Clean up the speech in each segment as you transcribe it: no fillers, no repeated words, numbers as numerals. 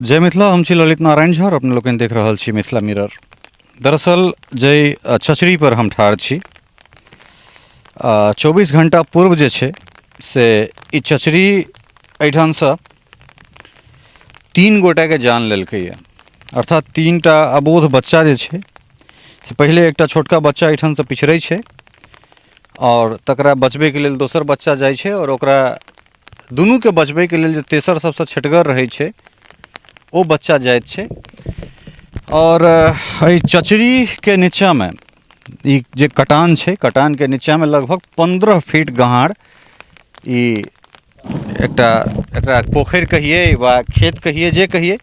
जय मिथिला, हम छी ललित नारायण झा और अपने लोकनि देख रहल छी मिथिला मिरर। दरअसल जाहि चचरी पर हम ठाढ़ छी, 24 घंटा पूर्व जे छै से ई चचरी एहिठामसँ 3 गोटाके जान लेलकैए, अर्थात 3टा अबोध बच्चा जे छै से पहिले एकटा छोटका बच्चा एहिठामसँ पिछड़ै छै आओर तकरा बचबैके लेल दोसर बच्चा जाइ छै आओर ओकरा दुनूके बचबैके लेल जे तेसर सबसँ छेटगर रहै छै ओ बच्चा जाइत छै। आओर एहि चचरीके नीचाँमे ई जे कटान छै, कटानके नीचाँमे लगभग 15 फीट गहार ई एकटा एकरा पोखरि कहियै वा खेत कहियै, जे कहियै,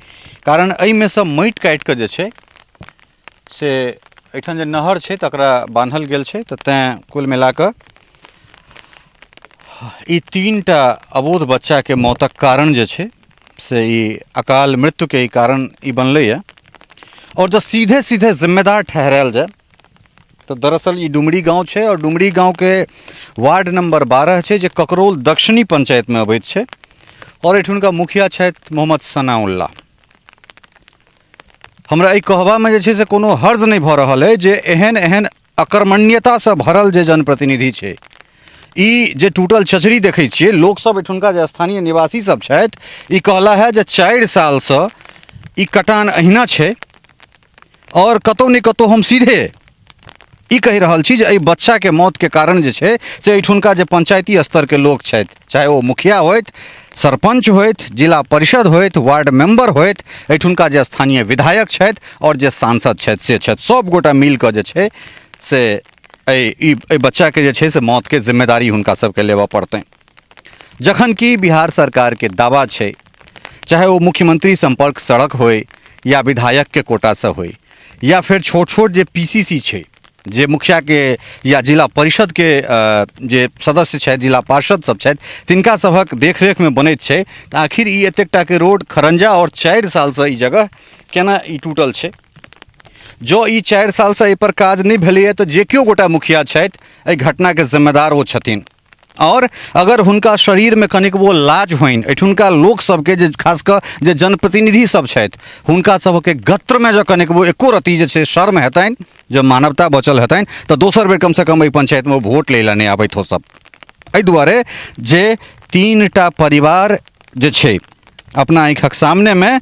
कारण एहिमे सँ माटि काटिकऽ जे छै से एहिठाम जे नहर छै तकरा बान्हल गेल छै। तऽ तैँ कुल मिलाकऽ ई 3टा अबोध बच्चाके मौतक कारण जे छै से ई अकाल मृत्युके ई कारण ई बनलैए। आओर जँ सीधे सीधे जिम्मेदार ठहरायल जाय तऽ दरअसल ई डुमरी गाँव छै आओर डुमरी गाँवके वार्ड नंबर 12 छै जे ककरौल दक्षिणी पंचायतमे अबैत छै आओर एहिठुनका मुखिया छथि मोहम्मद सनाउल्लाह। हमरा एहि कहबामे जे छै से कोनो हर्ज नहि भऽ रहल अइ जे एहन एहन अकर्मण्यतासँ भरल जे जनप्रतिनिधि छै, ई जे टूटल चचरी देखै छियै, लोकसभ एहिठुनका जे स्थानीय निवासी सब छथि ई कहला है जे 4 सालसँ ई कटान अहिना छै आओर कतहु ने कतहु हम सीधे ई कहि रहल छी जे एहि बच्चाके मौतके कारण जे छै से एहिठुनका जे पंचायती स्तरके लोक छथि, चाहे ओ मुखिया होथि, सरपञ्च होथि, जिला परिषद होथि, वार्ड मेम्बर होथि, एहिठुनका जे स्थानीय विधायक छथि आओर जे सांसद छथि से छथि, सब गोटा मिलकऽ जे छै से एहि बच्चाके जे छै से मौतके जिम्मेदारी हुनका सबके लेबऽ पड़तनि। जखन कि बिहार सरकारके दावा छै, चाहे ओ मुख्यमंत्री संपर्क सड़क होय या विधायकके कोटासँ होय या फेर छोट छोट जे पी सी सी छै, जे मुखियाके या जिला परिषदके जे सदस्य छथि, जिला पार्षद सब छथि, तिनका सभक देखरेखमे बनैत छै, तऽ आखिर ई एतेक टाके रोड खरंजा आओर 4 सालसँ ई जगह केना ई टूटल छै? जँ ई 4 सालसँ एहिपर काज नहि भेलैए तऽ जे केओ गोटा मुखिया छथि एहि घटनाके जिम्मेदार ओ छथिन। आओर अगर हुनका शरीरमे कनिकबो लाज होइन, एहिठुनका लोक सबके जे खास कऽ जे जनप्रतिनिधि सब छथि हुनका सबके गत्रमे जँ कनिकबो एको रत्ती जे छै शर्म हेतनि, जँ मानवता बचल हेतनि तऽ दोसर बेर कमसँ कम एहि पंचायतमे वोट लै लए नहि आबैत हो सब। एहि दुआरे जे 3टा परिवार जे छै अपना आँखिक सामनेमे,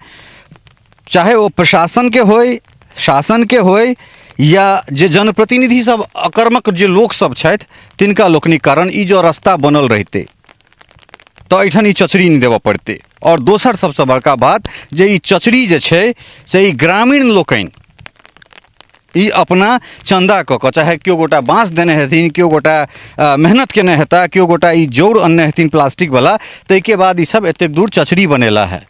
चाहे ओ प्रशासनके होइ, शासनके होइ या जे जनप्रतिनिधि सब अकर्मक जे लोक सब छथि तिनका लोकनिक कारण ई जँ रास्ता बनल रहितै तऽ एहिठाम ई चचरी नहि देबऽ पड़तै। आओर दोसर सबसँ बड़का बात जे ई चचरी जे छै से ई ग्रामीण लोकनि ई अपना चन्दा कऽ कऽ, चाहे केओ गोटा बाँस देने हेथिन, केओ गोटा मेहनत केने हेता, केओ गोटा ई जौड़ अनने हेथिन प्लास्टिकवला, ताहिके बाद ई सब एतेक दूर चचरी बनेला है।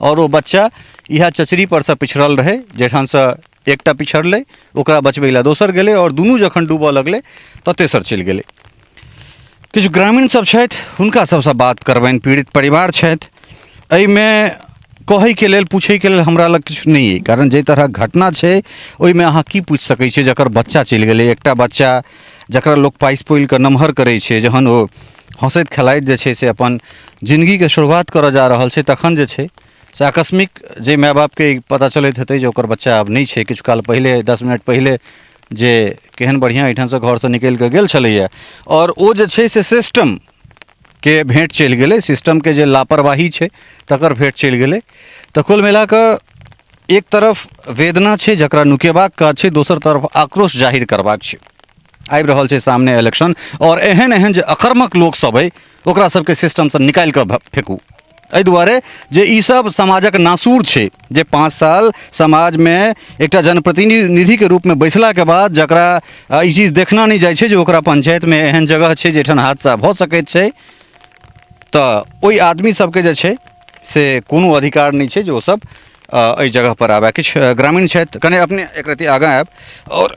आओर ओ बच्चा इएह चचरी परसँ पिछड़ल रहै, जाहिठामसँ एकटा पिछड़लै ओकरा बचबै लए दोसर गेलै आओर दुनू जखन डूबऽ लगलै तऽ तेसर चलि गेलै। किछु ग्रामीण सब छथि, हुनका सबसँ बात करबनि, पीड़ित परिवार छथि। एहिमे कहैके लेल पूछैके लेल हमरा लग किछु नहि अइ, कारण जाहि तरहक घटना छै ओहिमे अहाँ की पूछि सकै छियै जकर बच्चा चलि गेलै, एकटा बच्चा जकरा लोक पासि पोलि कऽ नमहर करै छै, जहन ओ हँसैत खेलाइत जे छै से अपन जिनगीके शुरुआत करऽ जा रहल छै तखन जे छै से आकस्मिक जे माय बापके पता चलैत हेतै जे ओकर बच्चा आब नहि छै, किछु काल पहिले 10 मिनट पहिले जे केहन बढ़िआँ एहिठामसँ घरसँ निकलि कऽ गेल छलैए आओर ओ जे छै से सिस्टमके भेँट चलि गेलै, सिस्टमके जे लापरवाही छै तकर भेँट चलि गेलै। तऽ कुल मिला कऽ एक तरफ वेदना छै जकरा नुकेबाक काज छै, दोसर तरफ आक्रोश जाहिर करबाक छै। आबि रहल छै सामने इलेक्शन आओर एहन एहन जे अकर्मक लोकसभ अइ ओकरा सबके सिस्टमसँ निकालि कऽ फेकू, एहि दुआरे जे ई सब समाजक नासूर छै जे 5 साल समाजमे एकटा जनप्रतिनिधिके रूपमे बैसलाके बाद जकरा ई चीज देखना नहि जाइ छै जे ओकरा पंचायतमे एहन जगह छै जाहिठाम हादसा भऽ सकैत छै, तऽ ओहि आदमी सबके जे छै से कोनो अधिकार नहि छै जे ओ सब एहि जगहपर आबए। किछु ग्रामीण छथि, कने अपने एक रत्ती आगाँ आयब आओर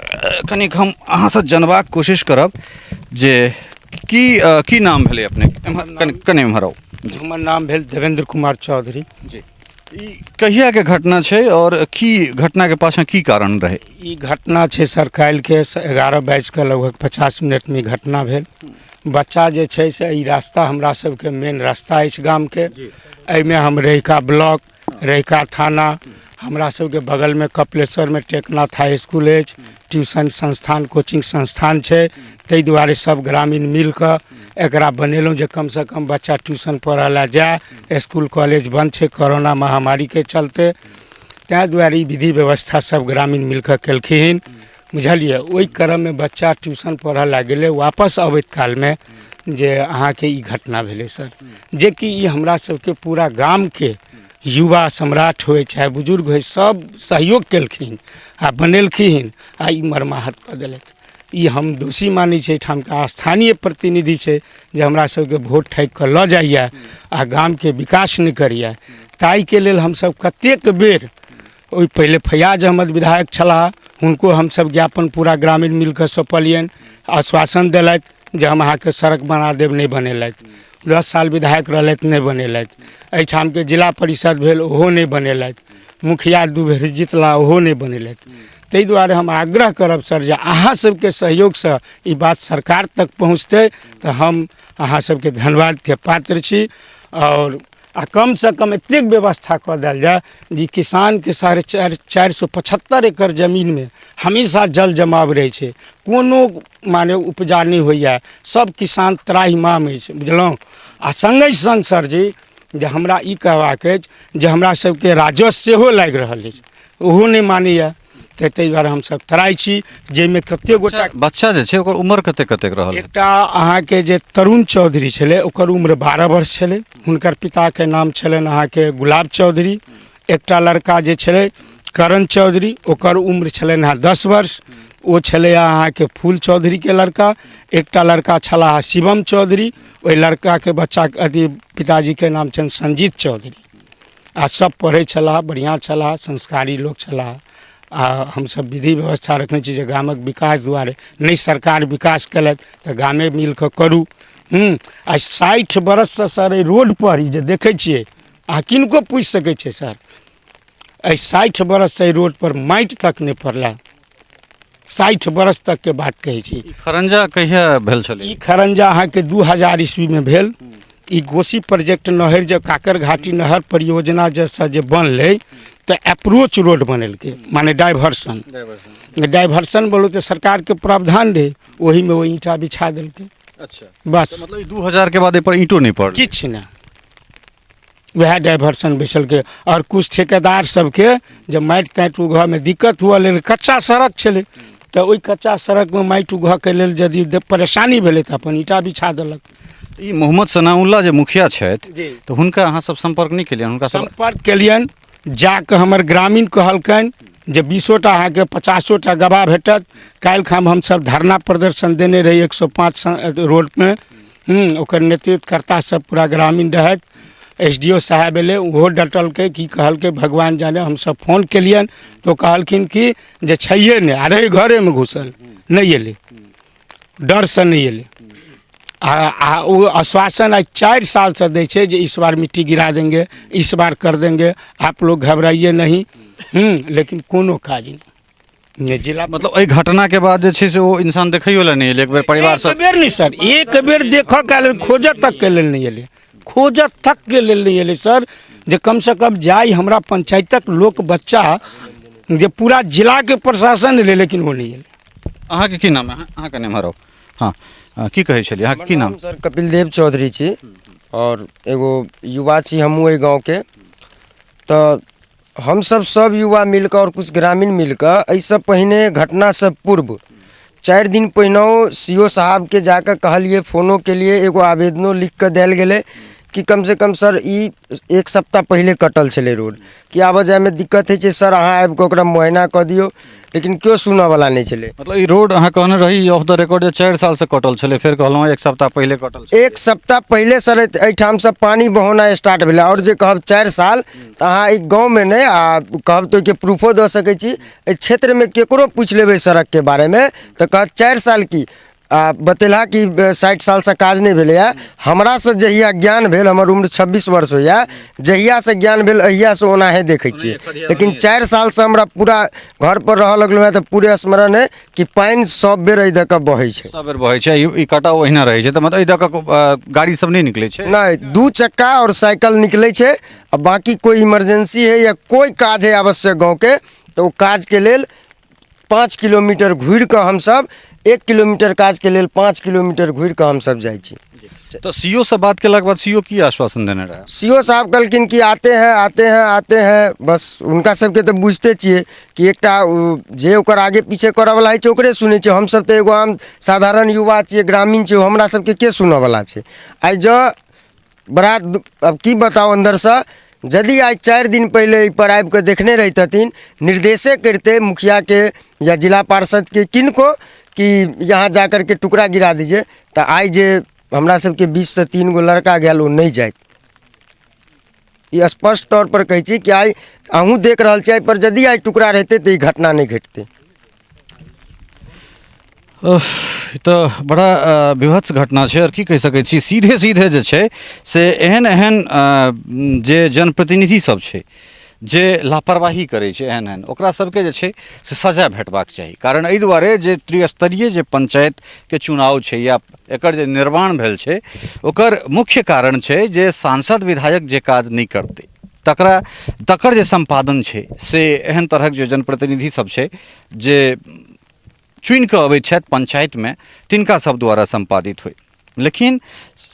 कनिक हम अहाँसँ जनबाक कोशिश करब जे की नाम भेलै अपने? एम्हर कने एम्हर आउ। हमर नाम भेल देवेंद्र कुमार चौधरी। जी, ई कहियाके घटना छै आओर की घटनाके पाछाँ की कारण रहै? ई घटना छै सर काल्हिके 11 बाजि कऽ लगभग 50 मिनटमे ई घटना भेल। बच्चा जे छै से ई रास्ता हमरा सबके मेन रास्ता अछि गामके, एहिमे हम रहिका ब्लॉक रहिका थाना, हमरा सबके बगलमे कपिलेश्वरमे टेकनाथ हाई इसकुल अछि, ट्यूशन संस्थान, कोचिंग संस्थान छै। ताहि दुआरे सब ग्रामीण मिलकऽ एकरा बनेलहुँ जे कमसँ कम बच्चा ट्यूशन पढ़ऽ लए जाय। इसकुल कॉलेज बन्द छै कोरोना महामारीके चलते, ताहि दुआरे ई विधि व्यवस्था सब ग्रामीण मिलकऽ केलखिन, बुझलियै। ओहि क्रममे बच्चा ट्यूशन पढ़ऽ लए गेलै, वापस अबैत कालमे जे अहाँके ई घटना भेलै सर, जेकि ई हमरा सबके पूरा गामके युवा सम्राट होइ चाहे बुजुर्ग होइ, सब सहयोग केलखिन आ बनेलखिन, आ ई मर्माहत कऽ देलथि। ई हम दोषी मानै छी एहिठामके स्थानीय प्रतिनिधि छै जे हमरा सबके वोट ठकि कऽ लऽ जाइए आ गामके विकास नहि करैए। ताहिके लेल हमसब कतेक बेर ओहि पहिले फैयाज अहमद विधायक छलाह, हुनको हमसब ज्ञापन पूरा ग्रामीण मिलकऽ सौंपलियनि, आश्वासन देलथि जे हम अहाँके सड़क बना देब, नहि बनेलथि। 10 साल विधायक रहलथि, नहि बनेलथि। एहिठामके जिला परिषद भेल, ओहो नहि बनेलथि। मुखिया 2 बेर जितला, ओहो नहि बनेलथि। ताहि दुआरे हम आग्रह करब सर जे अहाँ सबके सहयोगसँ ई बात सरकार तक पहुँचतै तऽ हम अहाँ सबके धन्यवादके पात्र छी। आओर कमसँ कम एतेक व्यवस्था कऽ देल जाय जे किसानके 475 एकड़ जमीनमे हमेशा जल जमाव रहै छै, कोनो माने उपजा नहि होइए, सब किसान त्राहिमाम अछि, बुझलहुँ। आ सङ्गहि सङ्ग सर जी जे हमरा ई कहबाक अछि जे हमरा सबके राजस्व सेहो लागि रहल अछि, ओहो नहि मानैए, तऽ ताहि दुआरे हमसब त्राहि छी, जाहिमे कतेक गोटा बच्चा जे छै ओकर उम्र कतेक कतेक रहल? एकटा अहाँके जे तरुण चौधरी छलै ओकर उम्र 12 वर्ष छलै, हुनकर पिताके नाम छलनि अहाँके गुलाब चौधरी। एकटा लड़का जे छलै करण चौधरी, ओकर उम्र छलनि हँ 10 वर्ष, ओ छलै अहाँके फूल चौधरीके लड़का। एकटा लड़का छलाह शिवम चौधरी, ओहि लड़काके बच्चाके अथी पिताजीके नाम छनि संजीत चौधरी। आ सब पढ़ै छलाह, बढ़िआँ छलाह, संस्कारी लोक छलाह। आ हमसब विधि व्यवस्था रखने छी जे गामक विकास दुआरे नहि सरकार विकास केलथि तऽ गामे मिलकऽ करू। आ 60 बरससँ सर एहि रोडपर ई जे देखै छियै, अहाँ किनको पूछि सकै छियै सर, एहि 60 बरससँ एहि रोडपर माटि तक नहि पड़लै, 60 बरस तकके बात कहै छी। ई खरंजा कहिया भेल छलै? ई खरंजा अहाँके 2000 ईस्वीमे भेल। ई कोसी प्रोजेक्ट नहर जे काकर घाटी नहर परियोजना जैसा जे बनलै तऽ अप्रोच रोड बनेलकै, माने डाइवर्सन। डाइवर्सन बोलू तऽ सरकारके प्रावधान रहै, ओहीमे ओ ईंटा बिछा देलकै। अच्छा, बस। मतलब ई 2000 के बाद एहि पर ईंटो नहि पड़लै? किछु नहि, वएह डाइवर्सन बैसलकै। आओर किछु ठेकेदार सबके जे माटि ताटि उघऽमे दिक्कत हुअ लगलै, कच्चा सड़क छलै तऽ ओहि कच्चा सड़कमे माटि उघऽके लेल यदि परेशानी भेलै तऽ अपन ईंटा बिछा देलक। ई मोहम्मद सनाउल्ला जे मुखिया छथि जी। तऽ हुनका अहाँ सब सम्पर्क नहि केलियनि? हुनका सब सम्पर्क केलियनि, जाकऽ हमर ग्रामीण कहलकनि जे 20टा अहाँके 50टा गवाह भेटत। काल्हि खन हमसब धरना प्रदर्शन देने रही 105 रोडमे, ओकर नेतृत्वकर्ता सब पूरा ग्रामीण रहथि। एस डी ओ साहेब एलै, ओहो डटलकै, की कहलकै भगवान जाने। हमसब फोन केलियनि तऽ ओ कहलखिन कि जे छैहे नहि, आ रहै घरेमे घुसल, नहि एलै, डरसँ नहि एलै। आ ओ आश्वासन आइ 4 सालसँ दै छै जे इस बार मिट्टी गिरा देंगे, इस बार कर देंगे, आप लोग घबराइए नहीं। लेकिन कोनो काज नहि, नहि जिला मतलब एहि घटनाके बाद जे छै से ओ इंसान देखैयो लए नहि एलै एक बेर परिवार एक बेर नहि सर, एक बेर देखऽ के लेल, खोजऽ तक के लेल नहि एलै, खोजऽ तक के लेल नहि एलै सर, जे कमसँ कम जाइ हमरा पंचायतक लोक बच्चा, जे पूरा जिलाके प्रशासन एलै, लेकिन ओ नहि एलै। अहाँके की नाम है? अहाँ कने एम्हर आउ। हँ, की कहै छलियै, अहाँके की नाम? सर कपिल देव चौधरी छी आओर एगो युवा छी हमहूँ एहि गाँवके। तऽ हमसब सब युवा मिलकऽ आओर किछु ग्रामीण मिलकऽ एहिसँ पहिने घटनासँ पूर्व 4 दिन पहिनहो सी ओ साहबके जाकऽ कहलियै, फोनो केलियै, एगो आवेदनो लिखिकऽ देल गेलै कि कमसँ कम सर ई 1 सप्ताह पहिले कटल छलै रोड, कि आबऽ जाइमे दिक्कत होइ छै सर, अहाँ आबिकऽ ओकरा मुआयना कऽ दियौ, लेकिन केओ सुनऽवला नहि छलै। मतलब ई रोड अहाँ कहने रही ऑफ the record जे 4 सालसँ कटल छलै, फेर कहलहुँ 1 सप्ताह पहिले कटल छलै। 1 सप्ताह पहिले सर एहिठामसँ पानी बहौनाइ स्टार्ट भेलै। आओर जे कहब 4 साल तऽ अहाँ एहि गाँवमे नहि, आ कहब तऽ ओहिके प्रूफो दऽ सकै छी, एहि क्षेत्रमे ककरो पूछि लेबै सड़कके बारेमे तऽ कहत 4 साल की, आ बतेलहा कि 60 सालसँ काज नहि भेलैए। हमरासँ जहिया ज्ञान भेल, हमर उम्र 26 वर्ष होइए, जहियासँ ज्ञान भेल अहियासँ ओनाहे देखै छियै, लेकिन 4 सालसँ हमरा पूरा घरपर रहऽ लगलहुँ हेँ तऽ पूरे स्मरण अइ कि पानि सब बेर एहि दऽ कऽ बहै छै, सब बेर बहै छै। ई कटाव ओहिना रहै छै, तऽ मतलब एहि दऽ कऽ गाड़ी सब नहि निकलै छै? नहि, 2 चक्का आओर साइकिल निकलै छै, आ बाँकी कोइ इमरजेंसी है या कोइ काज है आवश्यक गाँवके तऽ ओ काजके लेल 5 किलोमीटर घुरि कऽ हमसब 1 किलोमीटर काजके लेल 5 किलोमीटर घुरि कऽ हमसब जाइ छी। तऽ सी ओ से बात केलाके बाद सी ओ की आश्वासन देने रहै? सी ओ साहब कहलखिन कि आते हैं, आते हैं, आते हैं। बस हुनका सबके तऽ बुझिते छियै कि एकटा जे ओकर आगे पीछे करऽवला होइ छै ओकरे सुनै छै। हमसब तऽ एगो आम साधारण युवा छियै, ग्रामीण छियै, हमरा सबके के सुनऽवला छै? आइ जँ बड़ा आब की बताउ अन्दरसँ, यदि आइ 4 दिन पहिले एहिपर आबिकऽ देखने रहितथिन, निर्देशे करितै मुखियाके या जिला पार्षदके किनको कि यहाँ जा करके टुकड़ा गिरा दीजिए, तऽ आइ जे हमरा सबके बीचसँ 3 गो लड़का गेल ओ नहि जाइत। ई स्पष्ट तौर पर कहै छी कि आइ अहूँ देख रहल छी, एहिपर यदि आइ टुकड़ा रहितै तऽ ई घटना नहि घटितै। उफ, ई तऽ बड़ा विभत्स घटना छै। आओर की कहि सकै छी, सीधे सीधे जे छै से एहन एहन जे जनप्रतिनिधि सब छै जे लापरवाही करै छै, एहन एहन ओकरा सबके जे छै से सजा भेटबाक चाही। कारण एहि दुआरे जे त्रिस्तरीय जे पंचायतके चुनाव छै या एकर जे निर्माण भेल छै ओकर मुख्य कारण छै जे सांसद विधायक जे काज नहि करतै तकर जे सम्पादन छै से एहन तरहक जे जनप्रतिनिधि सब छै जे चुनि कऽ अबै छथि पंचायतमे तिनका सब द्वारा सम्पादित होइ। लेकिन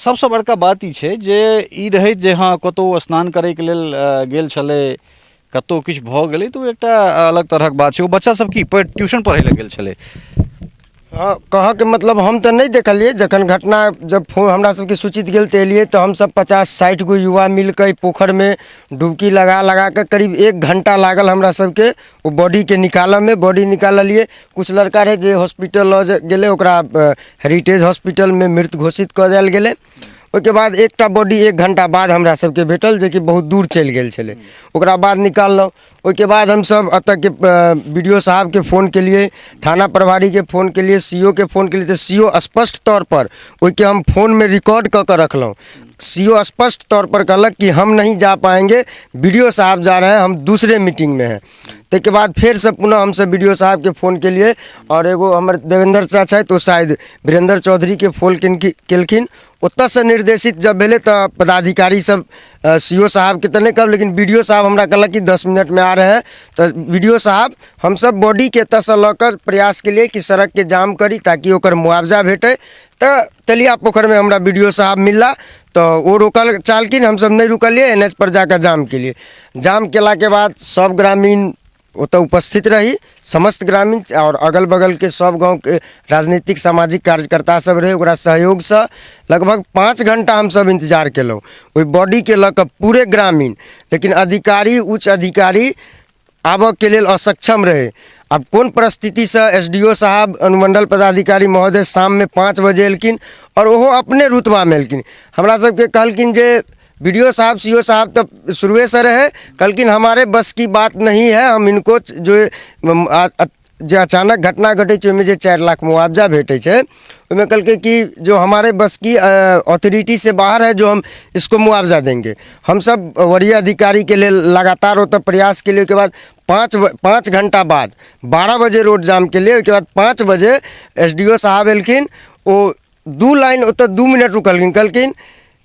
सबसँ बड़का बात ई छै जे ई रहैत जे हँ कतहु स्नान करैके लेल गेल छलै, कतहु किछु भऽ गेलै तऽ ओ एकटा अलग तरहक बात छै। ओ बच्चा सब की ट्यूशन पढ़ै लए गेल छलै? हँ, कहऽके मतलब हम तऽ नहि देखलियै, जखन घटना जब फोन हमरा सबके सूचित गेल तऽ एलियै तऽ हमसब 50-60 गो युवा मिलकऽ एहि पोखरिमे डुबकी लगा लगा कऽ करीब 1 घण्टा लागल हमरा सबके ओ बॉडीके निकालऽमे। बॉडी निकाललियै, किछु लड़का रहै जे हॉस्पिटल लऽ गेलै, ओकरा हेरिटेज हॉस्पिटलमे मृत घोषित कऽ देल गेलै। ओहिके बाद एकटा बॉडी 1 घण्टा बाद हमरा सबके भेटल जेकि बहुत दूर चलि गेल छलै, ओकरा बाद निकाललहुँ। ओहिके बाद हमसब एतऽके बी डी ओ साहबके फोन केलियै, थाना प्रभारीके फोन केलियै, सी ओ के फोन केलियै, तऽ सी ओ स्पष्ट तौरपर ओहिके हम फोनमे रिकॉर्ड कऽ कऽ रखलहुँ। सी ओ स्पष्ट तौर पर कहलक कि हम नहीं जा पाएंगे, बी डी ओ साहब जा रहे हैं, हम दूसरे मीटिंग में हैं। ताहिके बाद फेरसँ पुनः हमसब बी डी ओ साहबके फोन केलियै आओर एगो हमर देवेन्द्र चाचा छथि ओ शायद वीरेन्द्र चौधरीके फोन केलखिन। ओतऽसँ निर्देशित जब भेलै तऽ पदाधिकारी सब सी ओ साहबके तऽ नहि कहब, लेकिन बी डी ओ साहब हमरा कहलक कि 10 मिनटमे आ रहे हैं। तऽ बी डी ओ साहब हमसब बॉडीके एतऽसँ लऽ कऽ प्रयास केलियै कि सड़कके जाम करी ताकि ओकर मुआवजा भेटै। तऽ तेलिया पोखरिमे हमरा बी डी ओ साहब मिलला तऽ ओ रोकल चाहलखिन, हमसब नहि रुकलियै, एन एच पर जाकऽ जाम केलियै। जाम केलाके बाद सब ग्रामीण ओतऽ उपस्थित रही, समस्त ग्रामीण आओर अगल बगलके सब गाँवके राजनीतिक सामाजिक कार्यकर्ता सब रहै, ओकरा सहयोगसँ लगभग 5 घण्टा हमसब इन्तजार केलहुँ ओहि बॉडीके लऽ कऽ पूरे ग्रामीण। लेकिन अधिकारी उच्च अधिकारी आबऽके लेल असक्षम रहै। आब कोन परिस्थितिसँ एस डी ओ साहब अनुमंडल पदाधिकारी महोदय शाममे 5 बजे एलखिन आओर ओहो अपने रुतबामे एलखिन। हमरा सबके कहलखिन जे बी डी ओ साहब सी ओ साहब तऽ शुरुएसँ रहै, कहलखिन हमारे बस की बात नहीं है, हम इनको जो जे अचानक घटना घटै छै ओहिमे जे 4 लाख मुआवजा भेटै छै ओहिमे कहलकै कि जो हमारे बस की अथॉरिटी से बाहर है जो हम इसको मुआवजा देंगे। हमसब वरीय अधिकारीके लेल लगातार ओतऽ प्रयास केलियै। ओहिके बाद 5 घण्टा बाद 12 बजे रोड जाम केलियै। ओहिके बाद 5 बजे एस डी ओ साहब एलखिन, ओ 2 लाइन ओतऽ 2 मिनट रुकलखिन, कहलखिन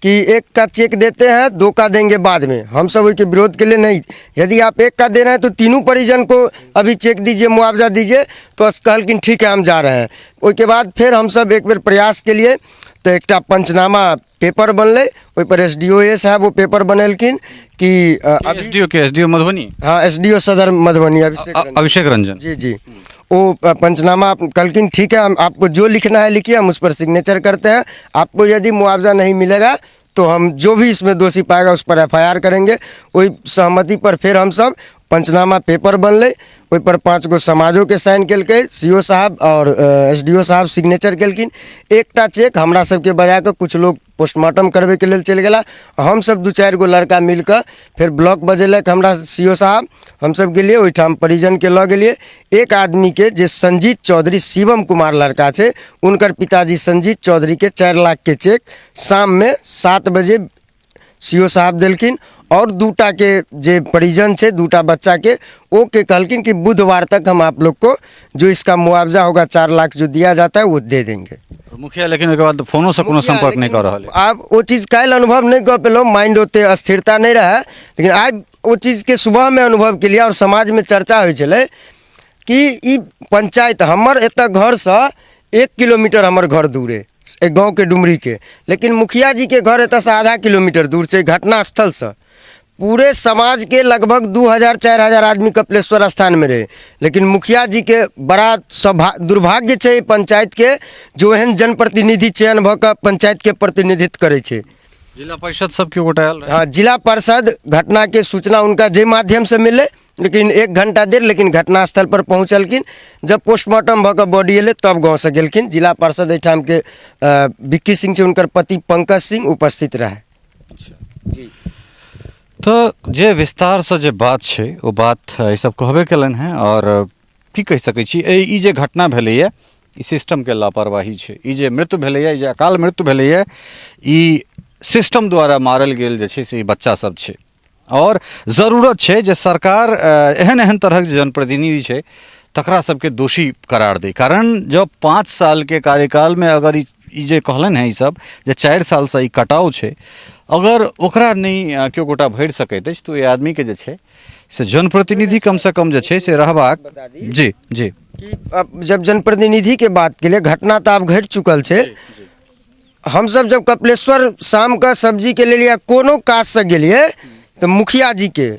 कि 1 का चेक देते हैं, 2 का देंगे बाद में। हम सब ओहिके विरोध के लिए नहीं, यदि आप 1 का दे रहे हैं तो तीनों परिजन को अभी चेक दीजिए, मुआवजा दीजिए। तो कहलखिन ठीक है हम जा रहे हैं। ओहिके बाद फिर हम सब एक बेर प्रयास के लिए तो एकटा पंचनामा पेपर बनलै, ओहिपर एस डी ओ ए साहब ओ पेपर बनेलखिन कि अभी एस डी ओ के, एस डी ओ मधुबनी? हाँ, एस डी ओ सदर मधुबनी अभिषेक रंजन। अभिषेक रंजन। जी जी, वो पंचनामा कहलखिन ठीक है, हम आपको जो लिखना है लिखिए, हम उस पर सिग्नेचर करते हैं, आपको यदि मुआवजा नहीं मिलेगा तो हम जो भी इसमें दोषी पाएगा उस पर एफ I R करेंगे। वही सहमति पर फिर हम सब पंचनामा पेपर बनलै, ओहि पर 5 गो समाजोके साइन केलकै सी ओ साहब और एस डी ओ साहब सिग्नेचर केलखिन। एकटा चेक हमरा सबके बजा कऽ कुछ लोग पोस्टमार्टम करबैके लेल चलि गेला। हमसभ 2-4 गो लड़का मिल कऽ फेर ब्लॉक बजेलक हमरा सी ओ साहब, हमसभ गेलियै ओहिठाम, परिजनके लऽ गेलियै। एक आदमीके जे संजीत चौधरी शिवम कुमार लड़का छै, हुनकर पिताजी संजीत चौधरीके 4 लाखके चेक शाममे 7 बजे सी ओ साहब देलखिन। और 2टा के जे परिजन छै, 2टा बच्चा के, ओ के कहलखिन कि बुधवार तक हम आप लोग को जो इसका मुआवजा होगा 4 लाख जो दिया जाता है वो दे देंगे। मुखिया लेकिन ओहिके बाद फोनोसँ कोनो मुखिया सम्पर्क नहि लेकिन कऽ रहल अइ। आब ओ चीज़ काल्हि अनुभव नहि कऽ पेलहुँ, माइंड ओते अस्थिरता नहि रहै, लेकिन आइ ओ चीजके सुबहमे अनुभव केलियै। आओर समाजमे चर्चा होइ छलै कि ई पंचायत हमर एतऽ घरसँ 1 किलोमीटर हमर घर दूर अइ, एहि गाँवके डुमरीके, लेकिन मुखिया जीके घर एतऽसँ आधा किलोमीटर दूर छै घटनास्थलसँ। पूरे समाजके लगभग 2000 4000 आदमी कपिलेश्वर स्थानमे रहै, लेकिन मुखिया जीके बड़ा दुर्भाग्य छै पंचायतके जो एहन जनप्रतिनिधि चयन भऽ कऽ पंचायतके प्रतिनिधित्व करै छै। जिला परिषद सब केओ गोटा आयल रहै? हाँ, जिला परिषद घटनाके सूचना हुनका जाहि माध्यमसँ मिललै, लेकिन 1 घंटा देर लेकिन घटनास्थल पर पहुँचलखिन। जब पोस्टमार्टम भऽ कऽ बॉडी एलै तब गाँवसँ गेलखिन। जिला परिषद एहिठामके विक्की सिंह छै, हुनकर पति पंकज सिंह उपस्थित रहै। जी। तऽ जे विस्तारसँ जे बात छै ओ बात ई सब कहबे केलनि हेँ। आओर की कहि सकै छी, ई जे घटना भेलैए ई सिस्टमके लापरवाही छै। ई जे मृत्यु भेलैए, ई जे अकाल मृत्यु भेलैए, ई सिस्टम द्वारा मारल गेल जे छै से ई बच्चा सब छै। आओर जरूरत छै जे सरकार एहन एहन तरहक जे जनप्रतिनिधि छै तकरा सबके दोषी करार दै। कारण जब 5 सालके कार्यकालमे अगर ई जे कहलनि हेँ ई सब जे 4 सालसँ ई कटाव छै, अगर ओकरा नहि केओ गोटा भरि सकैत अछि तऽ ओहि आदमीके जे छै से जनप्रतिनिधि कमसँ कम जे छै से रहबाक। जी जी। कि अब जब जनप्रतिनिधिके बात के लिए घटना तऽ आब घटि चुकल छै। हमसब जब कपिलेश्वर शाम के सब्जी के लेल या कोनो काज से गेलियै तऽ मुखिया जी के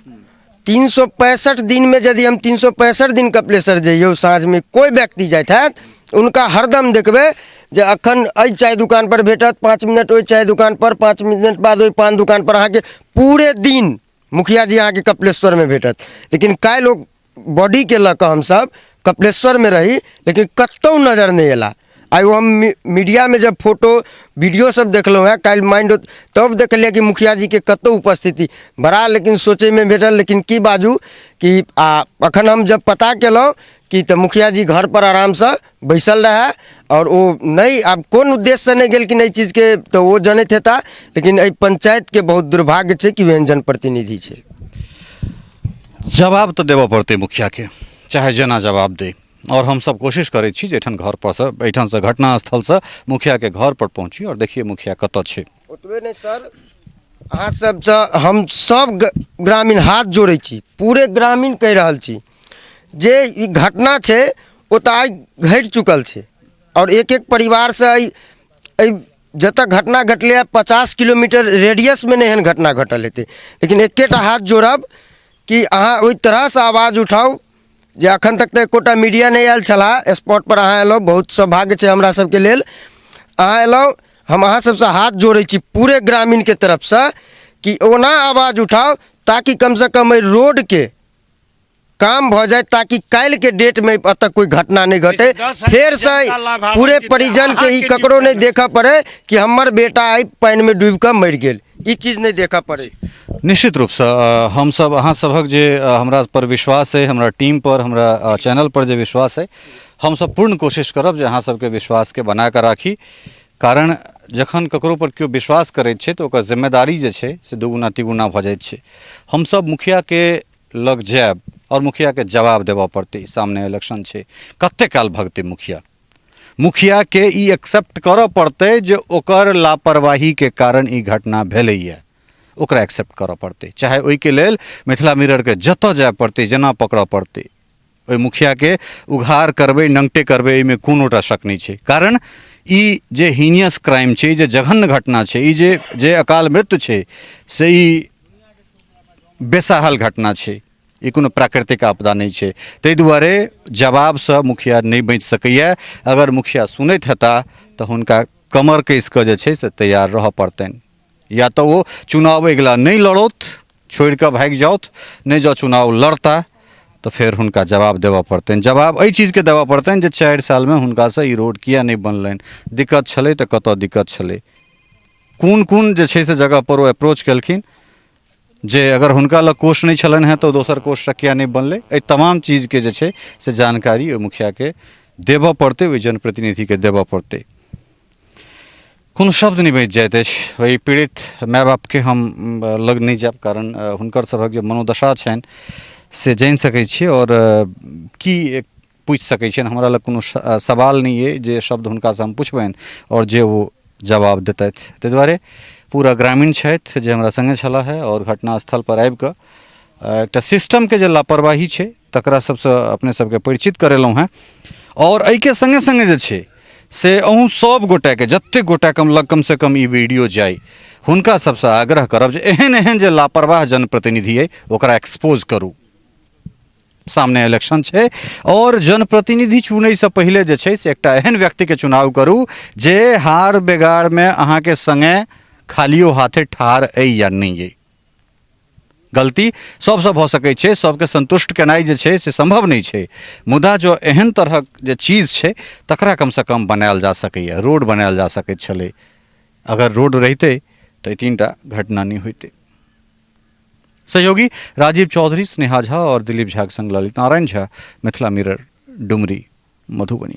365 दिन में यदि हम 365 दिन कपिलेश्वर जइयौ, साँझ में कोई व्यक्ति जाइत हैत उनका हरदम देखबै जे अखन एहि चाय दुकान पर भेटत, 5 मिनट ओहि चाय दुकान पर, 5 मिनट बाद ओहि पान दुकान पर, अहाँके पूरे दिन मुखिया जी अहाँके कपिलेश्वरमे भेटत। लेकिन काल्हि ओ बॉडीके लऽ कऽ हमसब कपिलेश्वरमे रही, लेकिन कतहु नजर नहि अयला। आइ ओ हम मीडियामे जब फोटो वीडियो सब देखलहुँ हेँ काल्हि माइंड, तब देखलियै कि मुखिया जीके कतहु उपस्थिति बड़ा लेकिन सोचैमे भेटल। लेकिन की बाजू कि आ अखन हम जब पता केलहुँ कि तऽ मुखिया जी घरपर आरामसँ बैसल रहए और ओ नहि, आब कोन उद्देश्यसँ नहि गेलखिन एहि चीजके तऽ ओ जनैत हेता, लेकिन एहि पंचायतके बहुत दुर्भाग्य छै कि एहन जनप्रतिनिधि छै। जवाब तऽ देबऽ पड़तै मुखियाके, चाहे जेना जवाब दै। आओर हमसब कोशिश करै छी जे एहिठाम घर परसँ, एहिठामसँ घटनास्थलसँ मुखियाके घर पर पहुँची आओर देखिए मुखिया कतऽ छै। ओतबे नहि सर, अहाँ सबसँ हम सब ग्रामीण हाथ जोड़ै छी, पूरे ग्रामीण कहि रहल छी जे ई घटना छै ओ तऽ आइ घटि चुकल छै। आओर एक एक परिवारसँ एहि जतऽ घटना घटलै 50 किलोमीटर रेडियसमे नहि एहन घटना घटल हेतै। लेकिन एकेटा हाथ जोड़ब कि अहाँ ओहि तरहसँ आवाज उठाउ जे अखन तक तऽ एकोटा मीडिया नहि आयल छलाह स्पॉटपर, अहाँ अयलहुँ, बहुत सौभाग्य छै हमरा सबके लेल अहाँ अयलहुँ। हम अहाँ सबसँ हाथ जोड़ै छी पूरे ग्रामीणके तरफसँ कि ओना आवाज उठाउ ताकि कमसँ कम एहि रोडके काम भऽ जाए, ताकि काल्हिके डेटमे एतऽ कोइ घटना नहि घटे। फेरसँ पूरे परिजनके ई ककरो नहि देखऽ पड़ै कि हमर बेटा एहि पानिमे डूबिकऽ मरि गेल, ई चीज नहि देखऽ पड़ै। निश्चित रूपसँ हमसब अहाँ सभक जे हमरा पर विश्वास अइ, हमरा टीम पर, हमरा चैनल पर जे विश्वास अइ, हमसब पूर्ण कोशिश करब जे अहाँ सबके विश्वासके बनाकऽ राखी। कारण जखन ककरो पर केओ विश्वास करैत छै तऽ ओकर जिम्मेदारी जे छै से दुगुना तिगुना भऽ जाइत छै। हमसब मुखियाके लग जायब आओर मुखियाके जवाब देबऽ पड़तै। सामने इलेक्शन छै, कते काल भगतै मुखिया? मुखियाके ई एक्सेप्ट करऽ पड़तै जे ओकर लापरवाहीके कारण ई घटना भेलैए, ओकरा एक्सेप्ट करऽ पड़तै। चाहे ओहिके लेल मिथिला मिररके जतऽ जाय पड़तै, जेना पकड़ऽ पड़तै, ओहि मुखियाके उघार करबै, नङ्गटे करबै, एहिमे कोनोटा शक नहि छै। कारण ई जे हीनियस क्राइम छै, ई जे जघन्य घटना छै, ई जे अकाल मृत्यु छै, से ई बेसाहल घटना छै, ई कोनो प्राकृतिक आपदा नहि छै। ताहि दुआरे जवाबसँ मुखिया नहि बचि सकैए। अगर मुखिया सुनैत हेता तऽ हुनका कमर कसि कऽ जे छै से तैयार रहऽ पड़तनि। या तऽ ओ चुनाव अगिला नहि लड़ौथ, छोड़ि कऽ भागि जाउथ, नहि जँ चुनाव लड़ता तऽ फेर हुनका जवाब देबऽ पड़तनि। जवाब एहि चीजके देबऽ पड़तनि जे 4 सालमे हुनकासँ ई रोड किए नहि बनलनि, दिक्कत छलै तऽ कतऽ दिक्कत छलै। कोन कोन जे छै से जगहपर ओ अप्रोच केलखिन, जे अगर हुनका लग कोष नहि छलनि हेँ तऽ दोसर कोषसँ किया नहि बनलै। एहि तमाम चीजके जे छै से जानकारी ओहि मुखियाके देबऽ पड़तै, ओहि जनप्रतिनिधिके देबऽ पड़तै। कोनो शब्द नहि बचि जाइत अछि। ओहि पीड़ित माय बापके हम लग नहि जायब, कारण हुनकर सभक जे मनोदशा छनि से जानि सकै छियै आओर की पूछि सकै छियनि। हमरा लग कोनो सवाल नहि अइ जे शब्द हुनकासँ हम पुछबनि आओर जे ओ जवाब देतथि। ताहि दुआरे पूरा ग्रामीण छथि जे हमरा सङ्गे छलाह हे आओर घटनास्थलपर आबिकऽ एकटा सिस्टमके जे लापरवाही छै तकरा सबसँ अपने सबके परिचित करेलहुँ हेँ। आओर एहिके सङ्गे सङ्गे जे छै से अहूँ सब गोटेके, जतेक गोटेके लग कमसँ कम ई वीडियो जाइ, हुनका सबसँ आग्रह करब जे एहन एहन जे लापरवाह जनप्रतिनिधि अइ ओकरा एक्सपोज करू। सामने इलेक्शन छै आओर जनप्रतिनिधि चुनैसँ पहिले जे छै से एकटा एहन व्यक्तिके चुनाव करू जे हार बेगारमे अहाँके सङ्गे खालियो हाथे ठाढ़ अइ या नहि अइ। गलती सबसँ भऽ सकै छै, सबके सन्तुष्ट केनाइ जे छै से सम्भव नहि छै, मुदा जँ एहन तरहक जे चीज छै तकरा कमसँ कम बनायल जा सकैए। रोड बनायल जा सकैत छलै, अगर रोड रहितै तऽ ई 3टा घटना नहि होइतै। सहयोगी राजीव चौधरी, स्नेहा झा और दिलीप झा के संग ललित नारायण झा, मिथिला मिरर, डुमरी, मधुबनी।